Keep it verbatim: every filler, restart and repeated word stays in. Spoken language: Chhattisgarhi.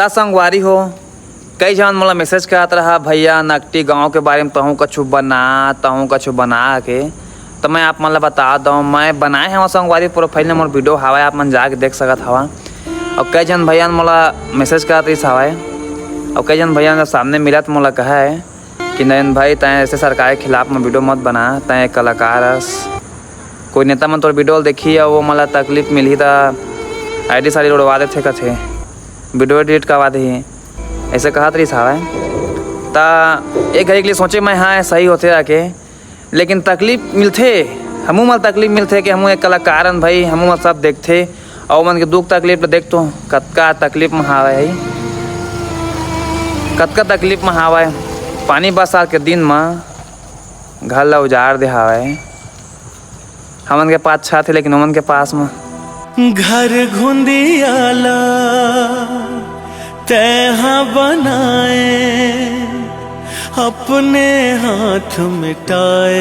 त संगवारी हो, कई झन मोला मैसेज करत रहा, "भैया, नकटी गांव के बारे में तहूं कछु बना, तहूं कछु बना के।" त मैं आप मन ला बता दंव, मैं बनाए हवं संगवारी, प्रोफाइल में मोर वीडियो हावय, आप मन जाके देख सकत हवा। अउ कई झन भैया मोला मैसेज करत रहिस हावय, अउ कई झन भैया सामने मिलत मोला कहा है कि नरेंद्र भाई, तैं ऐसे सरकार के खिलाफ में वीडियो मत बना, तैं एक कलाकार हस। कोई नेता मन तोर वीडियो ल देखही अउ वो मोला तकलीफ मिलही त आईडी सारी उड़वा देथे कथे, वीडियो डिलीट करवा देही, ऐसे कहत रहिस हावय। त एक घड़ी के लिए सोचे मैं, हाँ, सही होथे आके, लेकिन तकलीफ मिलथे, हमू मन तकलीफ मिलथे कि हमू एक कलाकार हन भाई, हमू मन सब देखथे, अउ मन के दुख तकलीफ ल देख तो कतका तकलीफ म हावय, कतका तकलीफ म हावय। पानी बरसात के दिन म घर ला उजाड़ दे हावय। हमन के पास छत हे, लेकिन ओमन के पास म घर घुंदियाला तैहा बनाए, अपने हाथ मिटाए।